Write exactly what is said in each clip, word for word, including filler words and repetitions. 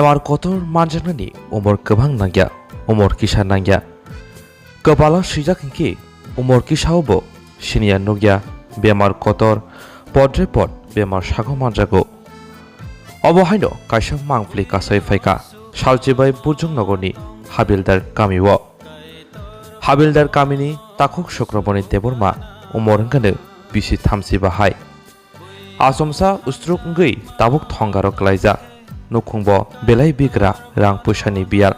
Bemar kotor manjaknani umor kwbang nangya, umor kisa nangya. Kwpalo swijak hinkhe umor kisao bo siniya nukya, bemar kotor, podre pod bemar sago manjago. Obo haino kaisa mangpli kasai phaikha Salchibai Burjungnogorni Habildar kamio. Habildar kamini takhuk Sukramoni Debbarma umor wngkha bisi thamsi bahai. Achomsa stroke wngwi tabuk thongaro kwlaijak, nukhungbo belai bigra rang puisani biyal.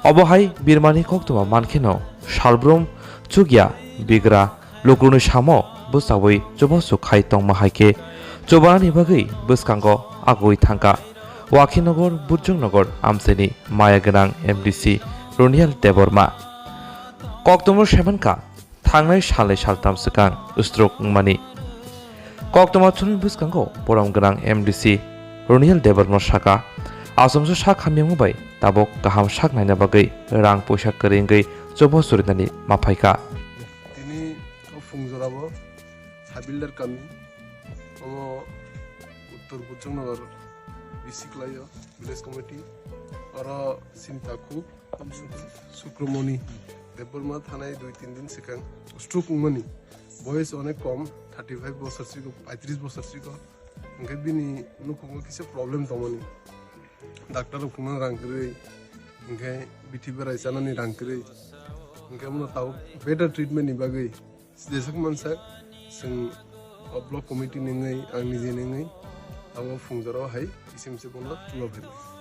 Obo hai birmani koktwma mankheno salbrum chukya bigra lukurokni samo bwchaui chubachu khai tongma hai khe chubanani bagwi bwskango agoi thangkha Wakhinagar Burjungnogor amchaini maya gwnang M D C Ronial Debbarma. Koktwma saimankha thangnai salnwi saltham swkang stroke wngmani. Koktwma chwlwini bwskango borom gwnang M D C Ronial Debbarma saka, achomsa sak hamyangma bai tabuk kaham sak naina bagwi rang puisa kwrwi wngwi chubo churinani ma phaikha. Tini o phungjorao Habildar kami, omo Uttor Burjungnogor bisi kwlaio, village committee, oro sinta khuk Sukramoni Debbarma thanai dui tin din swkang stroke wngmani. Boyes onek kom, thirty five bosor siko, paitris bosor siko. Hwnkhe bini nukhungo kisa problem tongmani. Doctor rok phunukna rang kwrwi, hwnkhe bithi berai chanani rang kwrwi. Hwnkhe bono tabuk better treatment ni bagwi jeswk mansak chwng o block committee ni wngwi, ang niji ni wngwi, abo phungjorao hai kisa misa bono tula phainai.